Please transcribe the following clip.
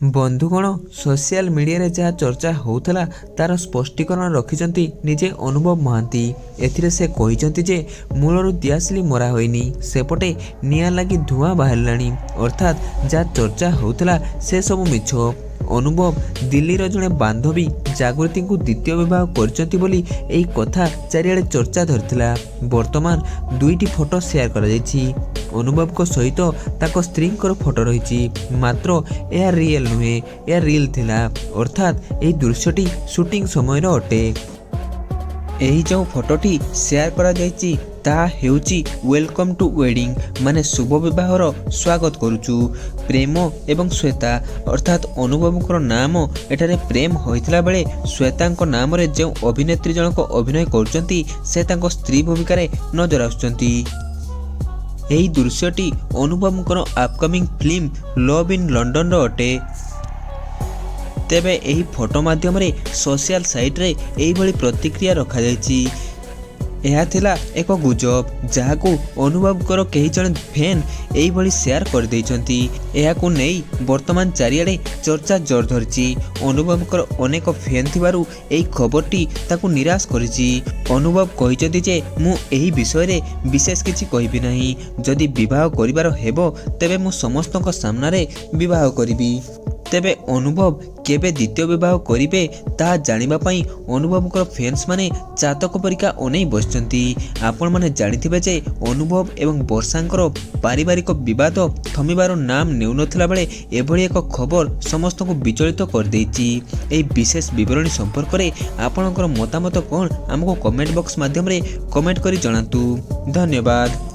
ବନ୍ଧୁଗଣ, ସୋସିଆଲ ମିଡିଆରେ ଯାହା ଚର୍ଚ୍ଚା ହେଉଥିଲା, ତାର ସ୍ପଷ୍ଟୀକରଣ ରଖିଛନ୍ତି ନିଜେ ଅନୁଭବ ମହାନ୍ତି। ଏଥିରେ ସେ କହିଛନ୍ତି ଯେ ମୂଳରୁ ଦିଆସିଲି ମରା ହୋଇନି, ସେପଟେ ନିଆଁ ଲାଗି ଧୂଆଁ ବାହାରିଲାଣି। ଅର୍ଥାତ୍ ଯାହା ଚର୍ଚ୍ଚା ହେଉଥିଲା, ସେସବୁ ମିଛ। ଅନୁଭବ ଦିଲ୍ଲୀର ଜଣେ ବାନ୍ଧବୀ ଜାଗୃତିଙ୍କୁ ଦ୍ୱିତୀୟ ବିବାହ କରିଛନ୍ତି ବୋଲି ଏହି କଥା ଚାରିଆଡ଼େ ଚର୍ଚ୍ଚା ଧରିଥିଲା। ବର୍ତ୍ତମାନ ଦୁଇଟି ଫଟୋ ସେୟାର କରାଯାଇଛି। ଅନୁଭବଙ୍କ ସହିତ ତାଙ୍କ ସ୍ତ୍ରୀଙ୍କର ଫଟୋ ରହିଛି। ମାତ୍ର ଏହା ରିଏଲ୍ ନୁହେଁ, ଏହା ରିଲ୍ ଥିଲା। ଅର୍ଥାତ୍ ଏହି ଦୃଶ୍ୟଟି ସୁଟିଂ ସମୟର ଅଟେ। ଏହି ଯେଉଁ ଫଟୋଟି ସେୟାର କରାଯାଇଛି, ତାହା ହେଉଛି welcome to wedding, ମାନେ ଶୁଭ ବିବାହର ସ୍ୱାଗତ କରୁଛୁ। ପ୍ରେମ ଏବଂ ଶ୍ୱେତା, ଅର୍ଥାତ୍ ଅନୁଭବଙ୍କର ନାମ ଏଠାରେ ପ୍ରେମ ହୋଇଥିଲା ବେଳେ ଶ୍ୱେତାଙ୍କ ନାମରେ ଯେଉଁ ଅଭିନେତ୍ରୀ ଜଣକ ଅଭିନୟ କରୁଛନ୍ତି, ସେ ତାଙ୍କ ସ୍ତ୍ରୀ ଭୂମିକାରେ ନଜର ଆସୁଛନ୍ତି। ଏହି ଦୃଶ୍ୟଟି ଅନୁଭବଙ୍କର ଆପକମିଂ ଫିଲ୍ମ ଲଭ୍ ଇନ୍ ଲଣ୍ଡନର ଅଟେ। ତେବେ ଏହି ଫଟୋ ମାଧ୍ୟମରେ ସୋସିଆଲ ସାଇଟ୍ରେ ଏହିଭଳି ପ୍ରତିକ୍ରିୟା ରଖାଯାଇଛି। ଏହା ଥିଲା ଏକ ଗୁଜବ, ଯାହାକୁ ଅନୁଭବଙ୍କର କେହି ଜଣେ ଫ୍ୟାନ୍ ଏହିଭଳି ସେୟାର କରିଦେଇଛନ୍ତି। ଏହାକୁ ନେଇ ବର୍ତ୍ତମାନ ଚାରିଆଡ଼େ ଚର୍ଚ୍ଚା ଜୋର ଧରିଛି। ଅନୁଭବଙ୍କର ଅନେକ ଫ୍ୟାନ୍ ଥିବାରୁ ଏହି ଖବରଟି ତାଙ୍କୁ ନିରାଶ କରିଛି। ଅନୁଭବ କହିଛନ୍ତି ଯେ ମୁଁ ଏହି ବିଷୟରେ ବିଶେଷ କିଛି କହିବି ନାହିଁ। ଯଦି ବିବାହ କରିବାର ହେବ, ତେବେ ମୁଁ ସମସ୍ତଙ୍କ ସାମ୍ନାରେ ବିବାହ କରିବି। ତେବେ ଅନୁଭବ କେବେ ଦ୍ୱିତୀୟ ବିବାହ କରିବେ, ତାହା ଜାଣିବା ପାଇଁ ଅନୁଭବଙ୍କର ଫ୍ୟାନ୍ସମାନେ ଚାତକ ପରିକା ଅନେଇ ବସିଛନ୍ତି। ଆପଣମାନେ ଜାଣିଥିବେ ଯେ ଅନୁଭବ ଏବଂ ବର୍ଷାଙ୍କର ପାରିବାରିକ ବିବାଦ ଥମିବାର ନାମ ନେଉନଥିଲା ବେଳେ ଏଭଳି ଏକ ଖବର ସମସ୍ତଙ୍କୁ ବିଚଳିତ କରିଦେଇଛି। ଏହି ବିଶେଷ ବିବରଣୀ ସମ୍ପର୍କରେ ଆପଣଙ୍କର ମତାମତ କ'ଣ, ଆମକୁ କମେଣ୍ଟ ବକ୍ସ ମାଧ୍ୟମରେ କମେଣ୍ଟ କରି ଜଣାନ୍ତୁ। ଧନ୍ୟବାଦ।